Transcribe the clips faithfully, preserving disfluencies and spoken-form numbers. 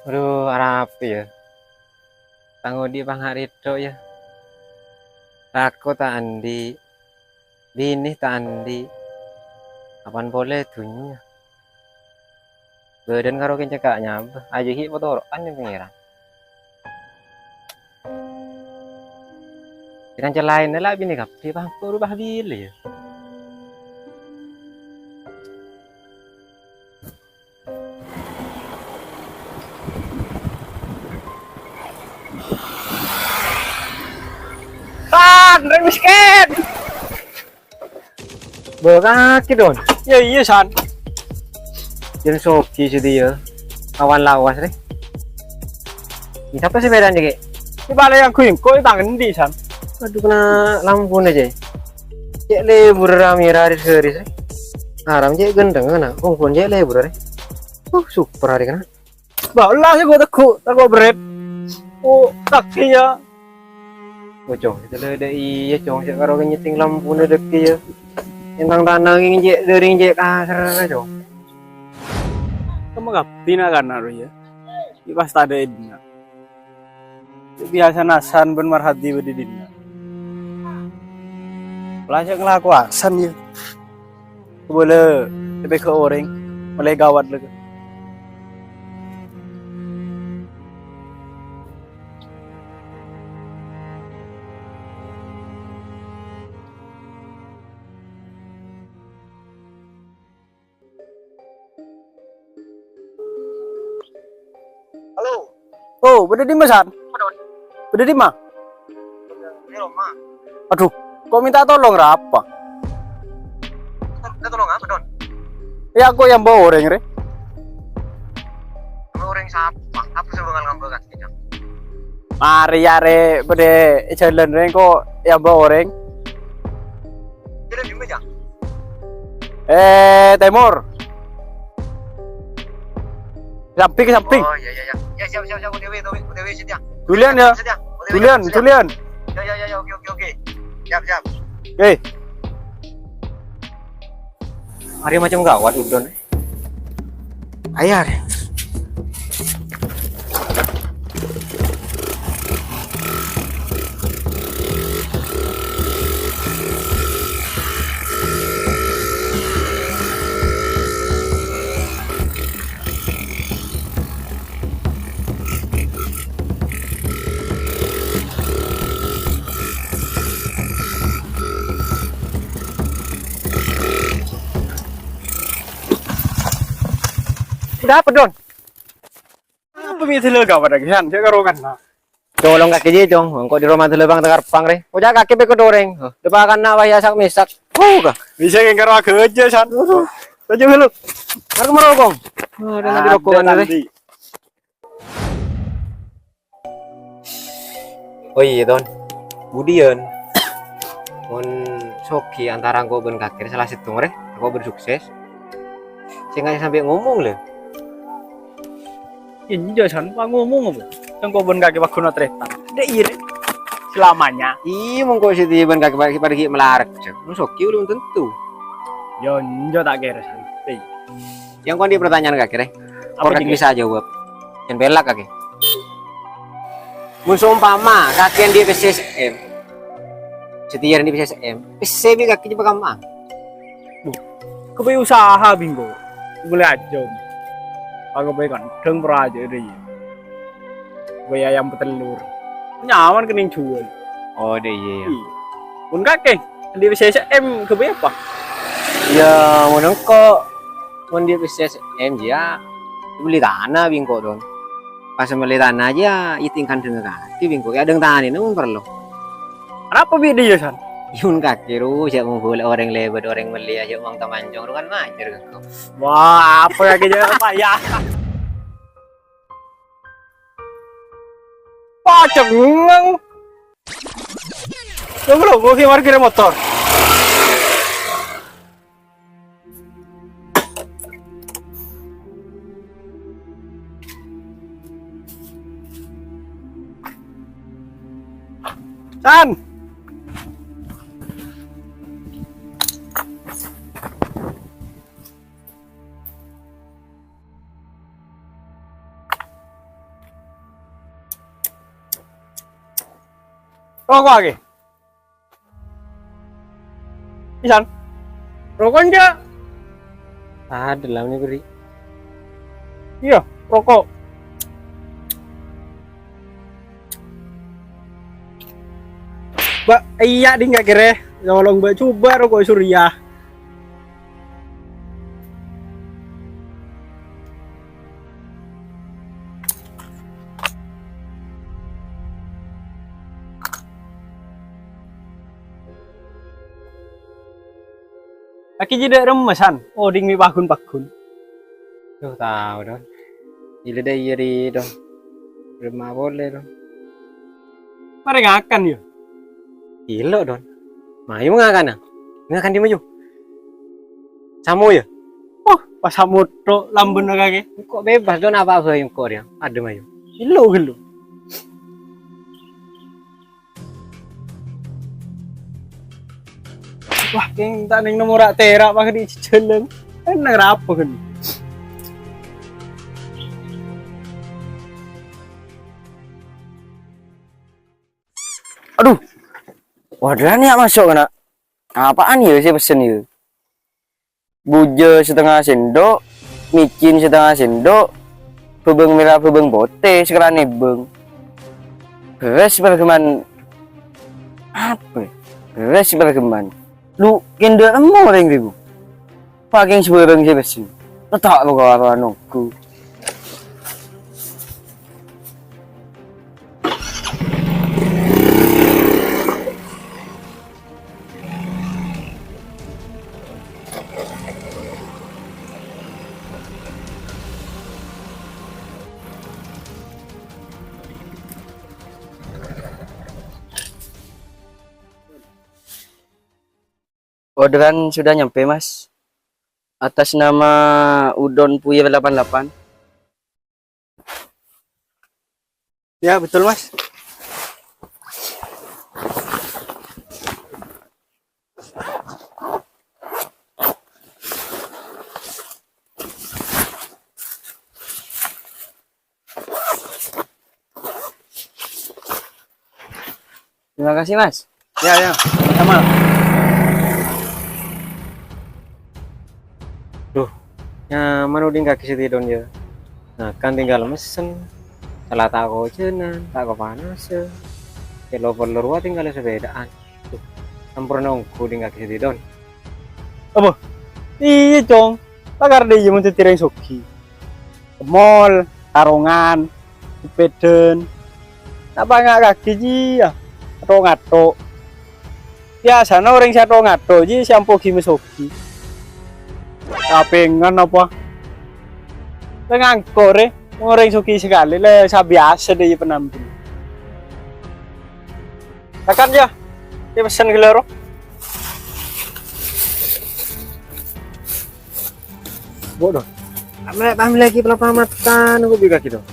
Adu, arapa, yâ? Tang odi' pangharèto, yâ. Tako' ta' andi', binè ta' andi', kapan polè dhunnya? Bâdân karo kènca' nyabâ, ajâ ghi' potoro'an bi' Pangèran. Kènca' laènna la binè kabbhi, pampo rubâ bilâ, yâ? Tan, rèng mèskèn! Bâ kakè, Don. Yâ, iyâ, San. Jân soghi sè dhiyâ. Awan lawas, rè. Sapa sè bâdân, Cè'? Sè palèng angghuy engko' tang endi', San? Adu, kènè' lampuna, Cè'. Cè' lebur ra mèra ris-ris, rè. Aram cè' ghântengnga, kongkon cè' lebur, rè. Uh, super arè kènè'. Bâ' la sè ghu'-tegghu', tako' bherrèt. Oh, kakè, yâ. Oh, Cong, itu lho, dâ' iyâ, Cong, sè karo nyètèng lampuna dâgghi', yâ. Entang tanang ngèn cè' dhâring cè' kasar, Cong. Kemma kabbhi na'-kana' rowa, yâ. Pas tadâ' è dinna'. Biyasana Hasan bân Marhadi bâdâ è dinna'. Pola cè' ngalakowa Hasan, yâ. Kabâlâ èpèghâ' orèng, malè gawat lè. Halo. Oh, bâdâ dimma, San? Apa, Don? Bâdâ dimma? Bâdâ è roma. Aduh, kok minta tolong ra apa? Minta tolong apa, Don? Yâ, aku èambâ orèng, rè. Èambâ orèng sapa? Apa sè bângal ngambâ kakè, Don? Marè, yâ, rè, bâdâ è jhâlân, rè, kok èambâ orèng. Jhâlân dimma, Jang? Eh, tèmor. Sampèng, sampèng. Oh, iyâ, iyâ, iyâ. Yâ, siap, siap, siap. O T W, O T W, O T W, siap, yâ. Dhuliyân, yâ. Siap, yâ. O T W, dhuliyân, siap. Dhuliyân. Yâ, yâ, yâ, yâ. Oke, oke, oke. Siap, siap. Oke. Arè macem gawat, Udon. Ayo, arè. Dâpa', Don? Apa mi' dhâlâ gawat lagi, San? Cè' karo kanna'. Colong kakè jiyâ, Cong. Engko' è roma dhâlâ bang tekarpang, rè. Oca' kakè pèkot orèng. Hah, dâpa' kanna' wah yâ sak-mèsak. Huh, ka. Bisa kèng karo aghâjâ, San. Aduh. Aja melu. Mari kemaro, Kong. Aduh, nanti rokokan, rè. Oh iyâ, Ton. Budiyân? Mon soghi antara engko' bân kakè sala sèttong, rè, engko' bân sukses. Sènga' sampè' ngomong, lho. Enjâ', San, pas ngomong apa? Engko' bân kakè paghun tarètan. Dâ' iyâ, rè. Selamanya. Iyâ, mongko sè bân kakè pa-, padâ ghi' malarat, Cak. Mon soghi belum tentu. Yâ, enjâ' ta' kèra, San. Iyâ. Yang kondi pertanyaan kakè, rè. Apa, Cak? Bisa jawab. Jhân pèlak kakè. Mon sompama kakè andi' pèssè S M, satèya andi' pèssè S M, pèssè bi' kakè jhâ' pakamma? Duh, kabây usaha bi' engko'. Molaè ajâm. Kabây kandhâng paraja rèya. Kabây ayam patellur. Nyaman kennèng jhuwâl. Oh, dâ' iyâ, iyâ. Iyâ. Mon kakè, andi' pèssè S M kabây apa? Yâ, mon engko', mon andi' pèssè S M jiyâ, bellè tana bi' engko', Don. Pas mellè tana jiyâ, yâ tèngkandhâng kakè bi' engko', yâ dâng tanana mon parlo. Arapa bi' dâ' iyâ, San? Yun kakè ro, jhâ' mongghu orèng lèbât, orèng mellè, jhâ' mang tamancong ro kan majâr ka engko'. Wah, apa kakè jhâ' apa yâ? Pacengngang. Lo, lo, gua ki parkir motor. San. Roko'aghi. Isan. Roko' enjâ'? Adâ' la, mènè bâri'. Iyâ, roko'. Bâ', iyâ, ding kakè rè. Tolong, Bâ', coba roko' Surya. Lagi jidâ' remma, San. Oding mè' paghun-paghun. Duh, tao, Don. Gila dâ' iyâ, ri, Don. Remma polè, Don. Marè ngakan, yâ? Gila, Don. Mayu ngakana. Ngakan di mayu. Samo, yâ? Oh, pas samo to' lambâna kakè. Engko' bebas, Don, apa bhâi engko' rèya. Adâ mayu. Gila, gila. Wah, kèng ta' nèng nemmo ra'-tèra' pagghun è jhâlân. Kan nang rapo kan. Aduh. Waduh, ini ya masuk kena. Apaan ya saya pesen ya? Bujâ satengnga sendok, micin satengnga sendok, bhâbâng mèra bhâbâng potè sakalana bâng. Bherrâs parkemman, apa? Bherrâs parkemman. Lu, kèng dâ' nemmo orèng rèbu. Pakèng sabhârâng sè pèssè. Letta' lo karo anonggu. Orderan sudah nyampe, Mas. Atas nama Udon Puyer delapan delapan. Ya, betul, Mas. Terima kasih, Mas. Ya, ya. Sama. Duh, nyaman odhi' kakè sè tèdon, yâ. Ngakan tinggal mesen. Sala ta' kojhânan, ta' kapanasa. Kèlo-pèlo rowa tinggal sepedaan. Duh, samporna ongghu odhi' kakè sè tèdon. Apa? Iyâ, Cong. La kardhi iyâ mon dhâddhi rèng soghi. Ka mall, tarongan, sepedaan. Napa nga' kakè jiyâ? Ato-ngato. Biyasana orèng sè ato-ngato jiyâ sè ampo ghi' masoghi. Tapèngan apa? Rèng angko' rè, orèng soghi sakalè, la sabiyasa dâ' iyâ penampilan. Takan, yâ. Yâ, pesen ghellâ' ro. Bo', Don. Amè-, amè lagi palapamattan, engko' bi' kakè, Don.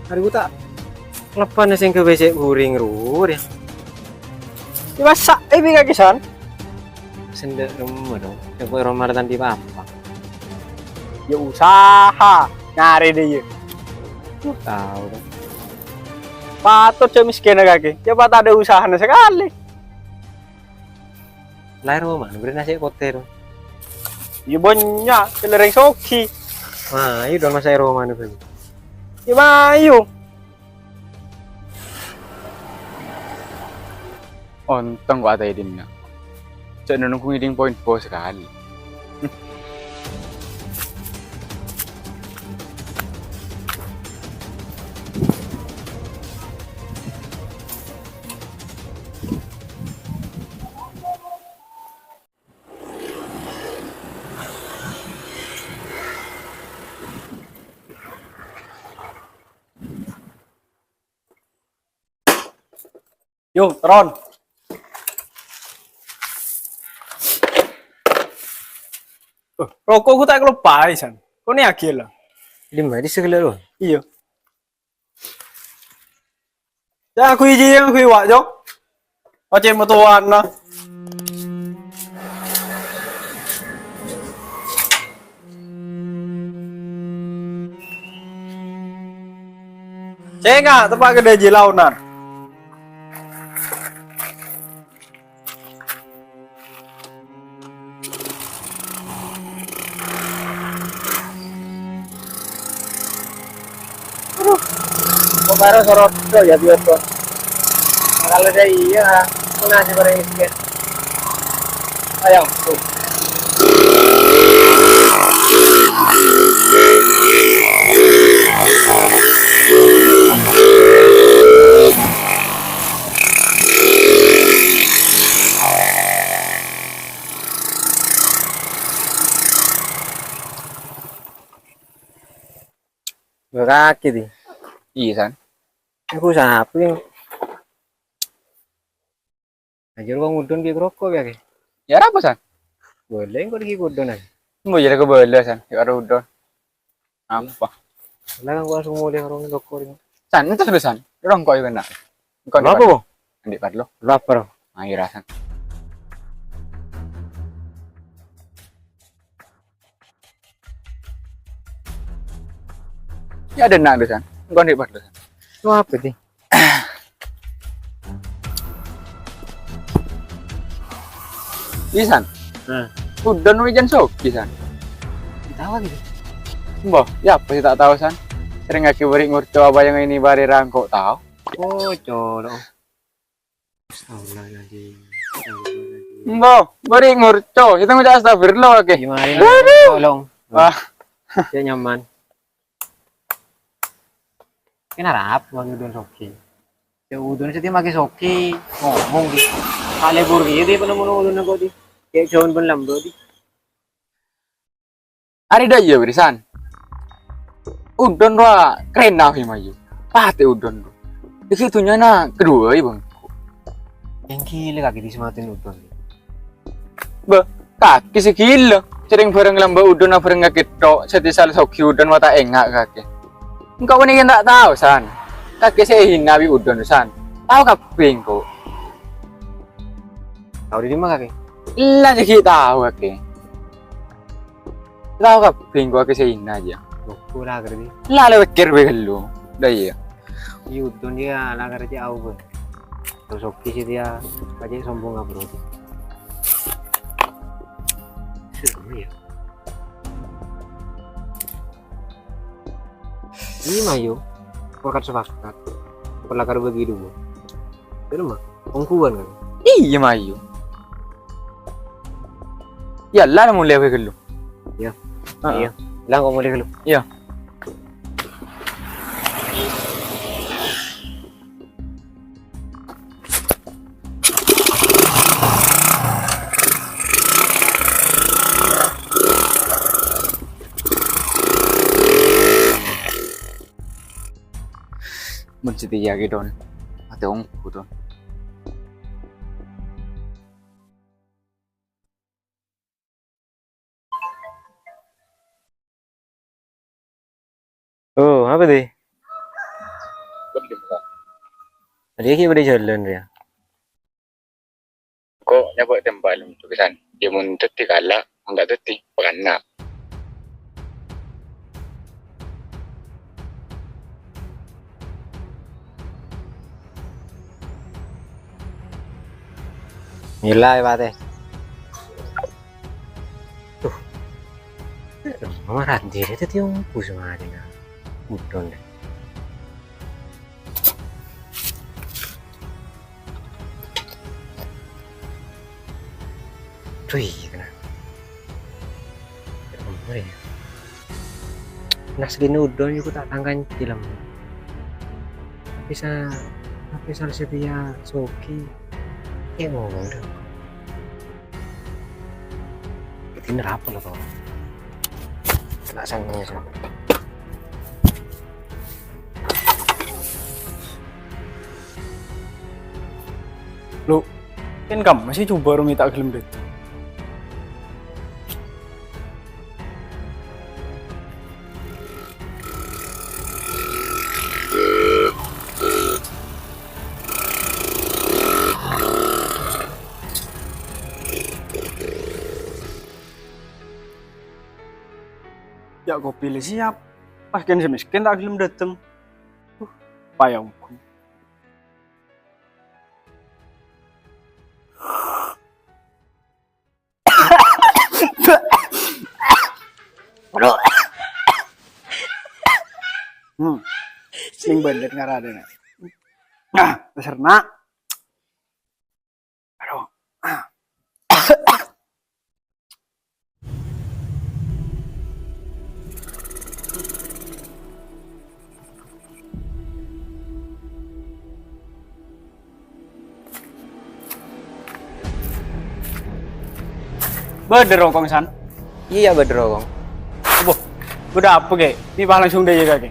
Hari ku ta' leppana sè engko' bèsè' guring, Rur, yâ. Yâ, masa', eh, bi' kakè, San? Sendek rumah, Don. Sengko' rumah tandi papa. Yâ, usaha. Nyarè dâ' iyâ. Tao, Don. Patot jhâ' mèskènna kakè. Yâ, pa' tadâ' usahana sakalè. Lahir apa, Man? Bârâmma sè potè, Don? Yâ, bânnya', kèlèrèng soghi. Wah, ayo, Don, masa' è roma, Don. Yâ, mayu. Ontong ko' ataè dinna'. Jhâ' nongghu ngèdhing poin bos sakalè. Yo, terron. Eh, roko' ku ta' kaloppaè, San. Konè'aghi, la. Dimma, di segala, lo. Iyâ. Yâ, aku iji, yâ, aku iwa', Jok. Oce matowana. Sènga', teppa' ka dâjâ laonan. Baru sorot tuh ya, biar tuh. Kalau saya iya, mana sih orang miskin? Ayo, tuh. Dua kaki, Di. Iya, San. Aku sapa, ya? Ajar wong udon ki kroko, ya, Ki? Ya, apa, San? Boleh, engko' lagi udon, San. Mbok ya, lagi boleh, San. Ya, ada udon. Apa? Lah, kan gua langsung mulai warung toko ini. San, itu sudah, San. Rongko ya kena. Engko' Kenapa, Bang? Andi' parlo. Lapar. Ayo, San. Ya, ada nak, San. Engko' andi' parlo, San. Itu apa, Di? Iya, San. Nah. Udon wijan sogi, San. Tahu gitu. Mbah, ya apa sih tak tahu, San? Sering lagi beri ngurco apa yang ini bari rangkok tahu. Oh, colok. Astagfirullahaladzim. Astagfirullahaladzim. Mbah, beri ngurco. Kita ngucap astagfirullah, oke. Gimana ini? Aduh. Tolong. Wah. Ya nyaman. Kena rap, mau udon sogi. Ya udon sih make sogi, ngomong di. Kale burgi di penemuno udon aku di. Kayak jauh pun lambo di. Ari dah iya, Bri, San. Udon rowa keren nah, Himayu. Pate udon rowa. Iki dunyana kedua, Bang. Yang gila kaki di sematin udon. Beh, kaki sè gila. Sering bareng lamba udon, bareng kaki tok. Sè tisal sogi udon mata engak kaki. Engko' panèka ta' tao, San. Kaki sè èhina bi' udon, San. Tao kabbhi engko'. Tao di dimma kaki? Ella jâghi tao kaki. Tao kabbhi engko' kaki sè èhina jâ. Loko la kerja. La, la pèkkèr bi' ghâllu. Dâ' iyâ. Bi' udon jâ la kerja au, Bang. Terus oke sih dia, aja sombong apa, Bro? Seru ya. Ini Mayu, sepakat-sepakat. Perlakar bagi dua. Bener mah, ongkuan kan? Iya, Mayu. Ya, lah mulai aku dulu. Ya. Heeh. Iya. Lah kok mulai dulu. Iya. Mon sè tèya kè, Don. Atè onggu, Don. Oh, apa deh? Tadi ki pada jalan ya. Ko' nyabâ' tèmbhâl tulisan. Yâ mon dhâddhi kala', mon ta' dhâddhi, pakanna'. Ngèla, yâ, Patè. Duh. Mama Randi, dia tadi ombu sama Adina. Udon deh. Duh, iya, kena. Apa ya? Nah, segini udon juga tak tangkan film. Tapi sa, tapi salah satu ya Soki. Kayak ngomong deh. Ini apa lo, Bang? Kena sange, Bang. Lo, kan kamu masih coba rumita gelem deh. Ya, kopi le siap. Pas gen sè miskin ta' gelem dâteng. Uh, payah onggu. Aduh. Hmm. Bener ngarana. Nah, beserna. Aduh. Bâdâ rokong, San? Iyâ, bâdâ rokong. Abbâ, bâdâ apa, Kè? Mè' pas langsung dâjâ kakè.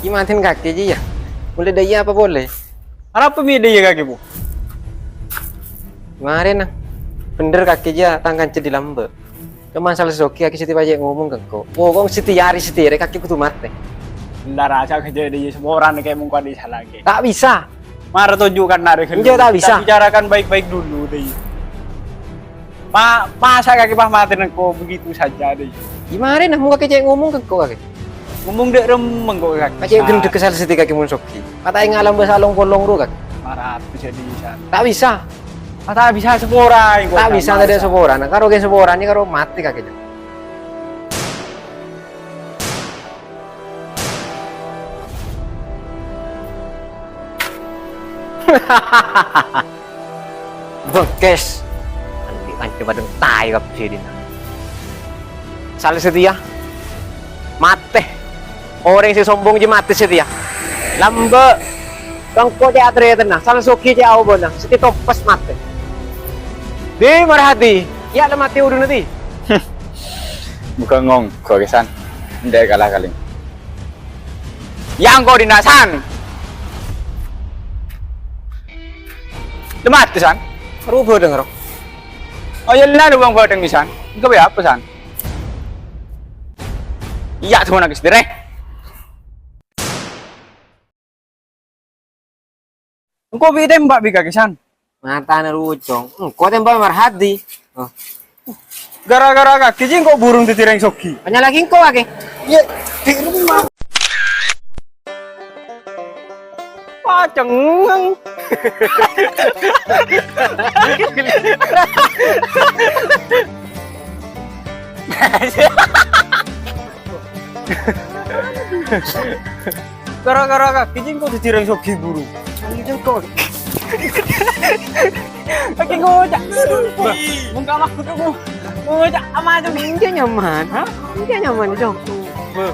Iyâ, matèn kakè jiyâ. Molaè dâjâ apa polè? Arapa mè' dâjâ kakè, Bu? Marèna. Bhender kakè jiyâ tang kanca dâri lambâ'. Coma sala sogi kakè satèya pajhât ngomong ka engko'. Pokok satèya arè satèya kakè kodhu matè. Entar aja kerja di semoran kayak mongko di salah ke. Tak bisa. Mara tunjukkan nare ke. Enggak, tak bisa. Kita bicarakan baik-baik dulu deh. Ma masa kakè pas matè nengko begitu saja deh. Gimana nah, mau kakè cek ngomong ka engko' kakè? Ngomong dek remeng kok kakè. Kakè gendek kesal siti kakè mun sogi. Kata ngalam bahasa long polong ro kakè. Mara bisa di sana. Tak bisa. Ah, ta' bisa sapora engko'. Ta' bisa tadâ' sapora. Nah, karo kè sapora nè karo matè kakè. Bengkes. Andi' kanca padâ taè kabbhi dina. Sala satèya matè. Orèng sè sombong jiyâ matè satèya. Lambâ'. Engko' cè' atarètanna, sala sogi cè' aobâna, satèya tompes matè. Dhi, Marhadi, iyâ la matè oduna, dhi. Moghâ ngongko' kè, San. Endâ' kala kalèng. Iyâ engko' dina, San. La matè, San. Rowa bâdâng, ro. Oh, iyâ, la, rowa bâdâng, San. Engko' bâ apa, San? Iyâ, coma nangès, dhi, rè. Engko' bi' tembak bi' kakè, San. Matana lucong. Engko' tembak Marhadi. Oh. Gara-gara kakè jiyâ engko' burung dâddi rèng sogi. Tanya lagi engko' kakè. Iyâ, di rumah. Pacengeng. Gara-gara kakè jiyâ engko' dâddi rèng sogi buru. Kakè ngoca'. Mongka mah kudu ngoca' ama tuh. Enggak nyaman. Hah? Enggak nyaman, Cong. Beuh.